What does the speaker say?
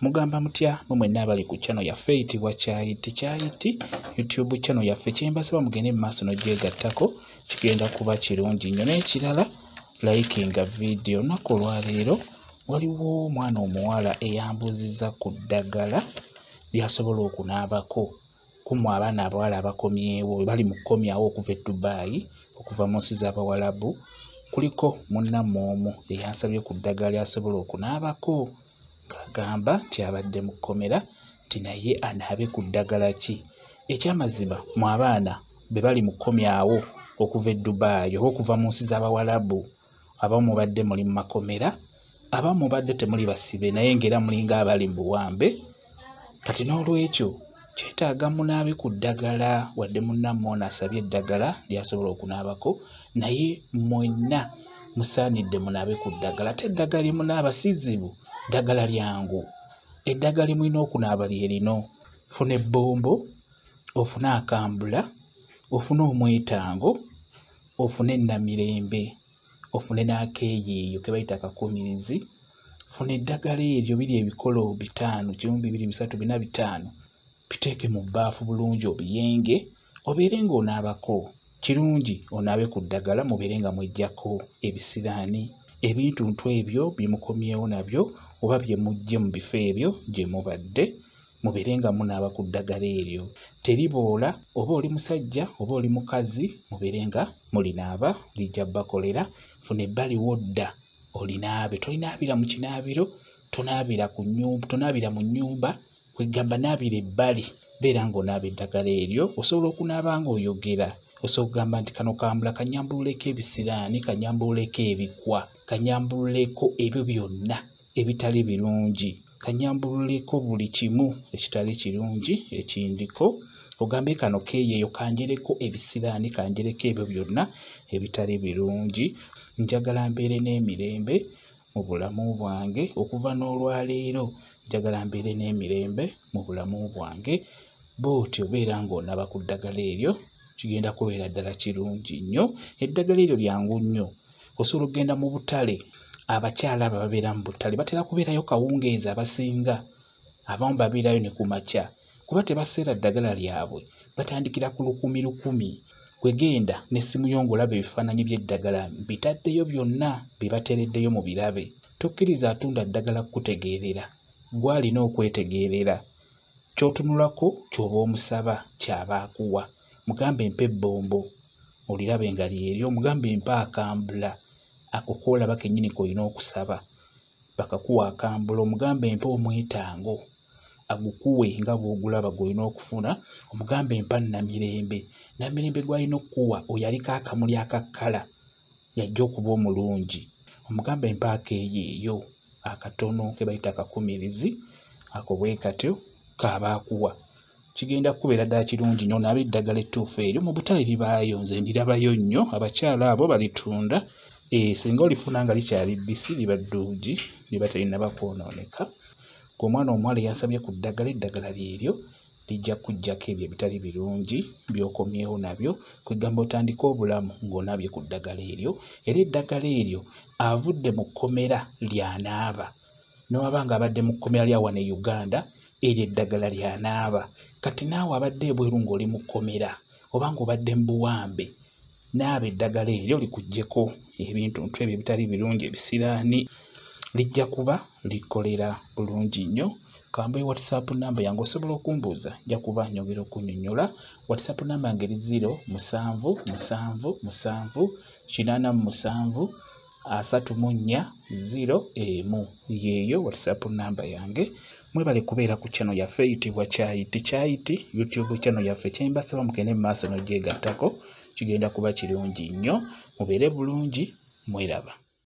Mugamba mutya mwe mwenna abali ku channel yaffe eyitibwa Kyayiti Kyayiti YouTube channel yaffe? Kyembasaba mugende mu maaso n'ogyegattako, kigenda kuba kirungi nnyo. N'ekirala, likinga vidiyo. Olunaku olwaleero waliwo omwana omuwala eyambuuzizza ku ddagala ly'asobola okunaabako. Kummwe abaana abawala abakomyewo, bali mu kukomyawo okuva e Dubai, okuva mu nsi z'Abawalabu, kuliko munnammwe omu eyansabye ku ddagala ly'asobola okunaabako, ng'agamba nti abadde mu kkomera, nti naye anaabe ku ddagala ki. Ekyamazima, mmwe abaana be bali mu kukomyawo okuva e Dubai oba okuva mu nsi z'Abawalabu, abamu mubadde muli mu makomera, abamu mubadde temuli basibe naye ng'era mulinga abali mu buwambe. Kati n'olwekyo kyetaaga munaabe ku ddagala, wadde munnammwe ono asabye eddagala ly'asobola okunaabako, naye mwenna musaanidde munaabe ku ddagala. Ate eddagala lye munaaba si zzibu, ddagala lyangu. Eddagala lye mulina okunaaba lye lino: funa ebbombo, ofune akambula, ofune omwetango, ofune ennamirembe, ofune n'akeeyeeyo ke bayita akakumirizi. Funa eddagala eryo, biri ebikolo 5, 1, 2, 3, 4, 5, biteeke mu bbaafu bulungi obiyenge, obeere ng'onaabako. Kirungi onaabe ku ddagala, mubeere nga mweggyako ebisiraani, ebintuntu ebyo bye mukomyewo nabyo oba bye muggye mu bifo ebyo gye mubadde, mubeere nga munaaba ku ddagala eryo. Teriboola, oba oli musajja oba oli mukazi, mubeere nga mulinaaba, lijja bbakolera. Funa ebbali w'odda olinaabe, tolinaabira mu kinaabiro, tonaabira ku nnyumba, tonaabira mu nnyumba, kwegamba naabira ebbali, beera ng'onaaba eddagala eryo. Osobola okunaaba ng'oyogera, osobola okugamba nti kano kambula kannyambululeko ebisiraani, kannyambululeko ebikwa, kannyambululeko ebyo byonna ebitali birungi, kannyambululeko buli kimu ekitali kirungi ekindiko. Ogambe kano keeyeeyo kanjereko ebisiraani, kanjereko ebyo byonna ebitali birungi. Njagala mbeere n'emirembe mu bulamu bwange okuva n'olwaleero, njagala mbeere n'emirembe mu bulamu bwange. Bw'otyo beera ng'onaaba ku ddagala eryo, kigenda kubeera ddala kirungi nnyo. Eddagala eryo lyangu nnyo, osobola okugenda mu butale. Abakyala abo ababeera mu butale batera kubeerayo kawungeezi abasinga, abamu babeerayo ne ku makya, kuba tebaseera ddagala lyabwe, batandikira ku 1,000. Gwe genda n'essimu yo ng'olaba ebifaananyi by'eddagala mbitaddeyo byonna bye bateereddeyo mu birabe. Tokkiriza atunda ddagala kukutegeerera, ggwe alina okwetegeerera. Ky'otunulako ky'oba omusaba ky'aba akuwa. Mugambe mpa ebbombo, olirabe nga lyeryo, mugambe mpa akambula, ako k'olaba kennyini k'olina okusaba, bakakuwa akambula. Omugambe mpa omwetango, agukuwe nga bw'ogulaba gw'olina okufuna. Omugambe mpa nnamirembe, nnamirembe gw'alina okkuwa oyo aliko akamuli akakkala y'ajja okuba omulungi. Omugambe mpa akeeyeeyo akatono ke bayita akakumirizi, ako bwe katyo k'aba akuwa. Kigenda kukubeera ddala kirungi nnyo. Onaabe eddagala ettuufu eryo, mu butale libaayo, nze ndirabayo nnyo, abakyala abo balitunda. Singa olifuna nga likyali bbisi liba ddungi, liba terinnaba kwonooneka. Ggwe omwana omuwala eyansabye ku ddagala, eddagala lyeryo, lijja kukuggyako ebyo ebitali birungi by'okomyewo nabyo. Kwegamba otandike obulamu ng'onaabye ku ddagala eryo. Era eddagala eryo avudde mu kkomera ly'anaaba, ne bw'aba ng'abadde mu kkomera lya wano e Uganda, eryo eddagala ly'anaaba. Kati naawe abadde ebweru ng'oli mu kkomera oba ng'obadde mu buwambe, naaba eddagala eryo likuggyeko ebintuntu ebyo ebitali birungi, ebisiraani, lijja kuba likolera bulungi nnyo. Kambe WhatsApp namba yange, osobola okumbuuza, nja kuba nyongera okunnyonnyola. WhatsApp namba yange eri 0 7 7 7 87 34 0 1, yeeyo WhatsApp namba yange. Mwebale kubeera ku channel yaffe eyitibwa Kyayiti Kyayiti YouTube channel yaffe. Kyembasaba mugende mu maaso n'ogyegattako, kigenda kuba kirungi nnyo. Mubeere bulungi, mweraba.